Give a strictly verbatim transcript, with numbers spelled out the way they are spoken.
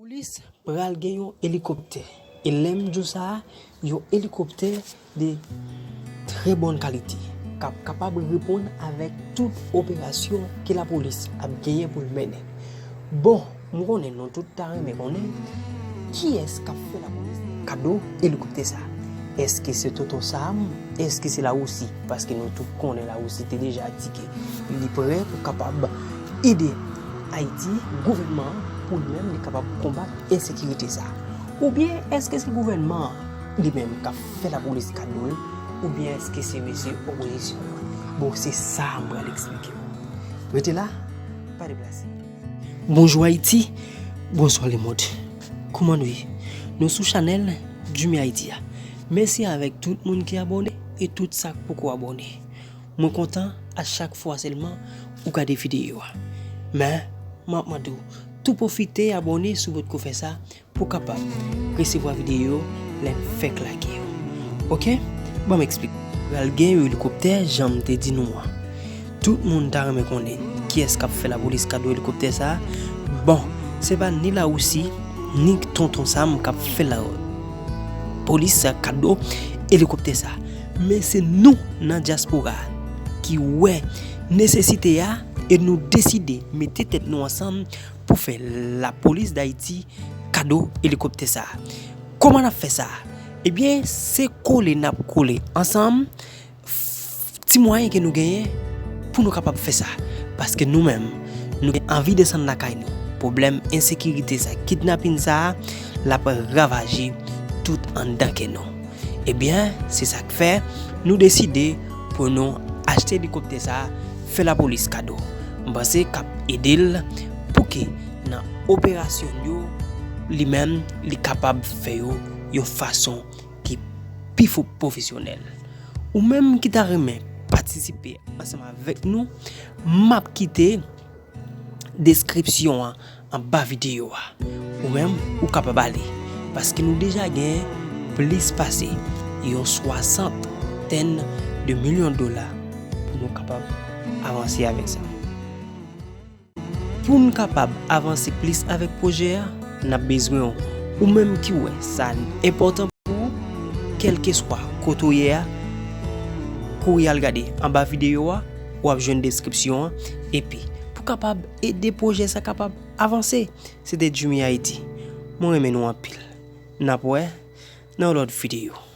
Lapolis pral gen yon elikoptè. E lè m di w sa, yon elikoptè de trè bòn kalite, k ap kapab reponn avèk tout operasyon ke lapolis ap genyen pou l mennen. Bon, m konnen nou tout ta renmen konnen kiyès k ap fè lapolis kado elikoptè sa. Èske se Tonton Sam? Èske se Lawousi? Paske nou tout konnen Lawousi te deja di ke li prè pou kapab ede Ayiti, gouvènman an, pou li menm li kapab konbat ensekirite sa. Oubyen èske se gouvènman an li menm k ap fè lapolis kado l? Oubyen èske se mesye opozisyon an? Bon, se sa m pral eksplike w. Rete la, pa deplase. Bonjou Ayiti, bonswa lemonn. Kouman nou ye? Nou sou chanèl Jimmy Haïti a. Mèsi avèk tout moun ki abòne e tout sa k poko abòne. Mwen kontan a chak fwa sèlman ou gade videyo a. Men, m ap mande w tou pwofite abòne si w potko fè sa pou w kapab resevwa videyo lè n fèk lage yo. Oke? Ban m eksplike. Pral gen yon elikoptè, jan m te di nou an. Tout moun ta renmen konnen kiyès k ap fè lapolis kado elikoptè sa a. Bon, se pa ni Lawousi, ni Tonton Sam k ap fè lapolis kado elikoptè sa a. Men se nou nan dyaspora a ki wè nesesite a e nou deside mete tèt nou ansanm pou fè lapolis Dayiti kado elikoptè sa a. Kòman n ap fè sa? Ebyen, se kole n ap kole ansanm, f-, ti mwayen ke nou genyen pou nou kapab fè sa. Paske nou menm, nou gen anvi desann lakay nou. Pwoblèm ensekirite sa, kidnapin sa, l ap ravaje tout anndan kè nou. Ebyen, se sa k fè nou deside pou nou achte elikoptè sa, fè lapolis kado. M panse k ap ede l pou ke nan operasyon l yo, li menm, li kapab fè yo yon fason ki pi fo-, pwofesyonèl. Ou menm ki ta renmen patisipe ansanm avèk nou, m ap kite deskripsyon an anba videyo a. Ou menm, ou kapab ale, paske nou deja gen plis pase yon swasantèn de milyon dola pou nou kapab avanse avèk sa. Pou n kapab avanse plis avèk pwojè a, n ap bezwen w. Ou menm ki wè sa enpòtan pou ou, kèlkeswa kote w ye a, kouri al gade anba videyo a, w ap jwenn deskripsyon an, epi pou kapab ede pwojè sa kapab avanse. Se te Jimmy Haïti. Mwen renmen nou anpil. N ap wè nan yon lòt videyo.